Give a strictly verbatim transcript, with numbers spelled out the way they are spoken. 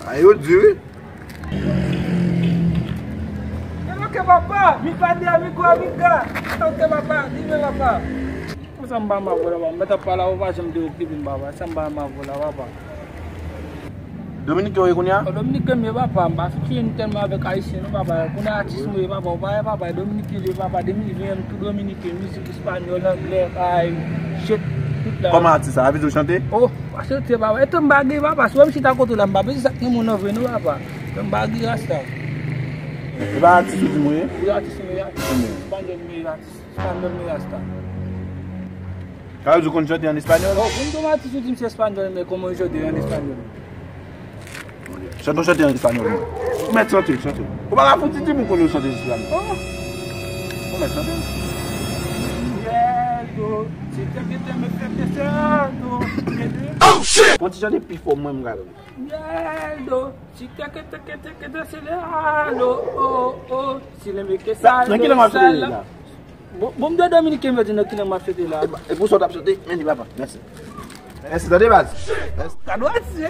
A yo di wi. Eloke papa, mi padre amigo amiga. Eloke papa, dime papa. Sa m pa ma vola papa, m pa t ap pale a ou pa janm te okipe m papa. Sa m pa ma vola papa. Dominiken ou ye kounye a? O Dominiken m ye papa, m pa fini tèlman avèk ayisyen non papa. Kounye a atis mwen ye papa, ou pa wè papa, Dominiken m ye papa, de mil ven an m tou Dominiken, mizik espanyòl, anglè, kay, jet, tout la. Kòman atis sa? Sa vle di ou chante? O, pa chante papa. Etan m pa gen papa, si w wè m chita kote w la, m pa bezwen sa k gen moun nan vre non papa. Etan m pa gen rasta. E pa atis ou di mwen ye? Wi, atis mwen ye, atis. Espanyòl mwen ye, atis. Espanyòl mwen ye, rasta. Sa vle di ou konn chante an espanyòl? O, konn kòman atis ou di m se espanyòl, men kòman yo chante an espanyòl? Chante yon chante an espanyòl. Ou mèt chante, chante. Ou pa ka fouti di m ou konn yon chante espanyòl. Ou mèt chante. Miedo, si te que te me prende cerdo, miedo. Fon ti chante pi fò mwen m ka tande. Miedo, si te que te que te que te se le alo, o o, si le me que sa. Nan ki lang w ap chante la? Bon, bon, m dwe dominiken m di nan ki lang m ap chante la. E pou sa w t ap chante, men li papa. Mèsi. Mèsi, tande baz. Mèsi. Kado a ti.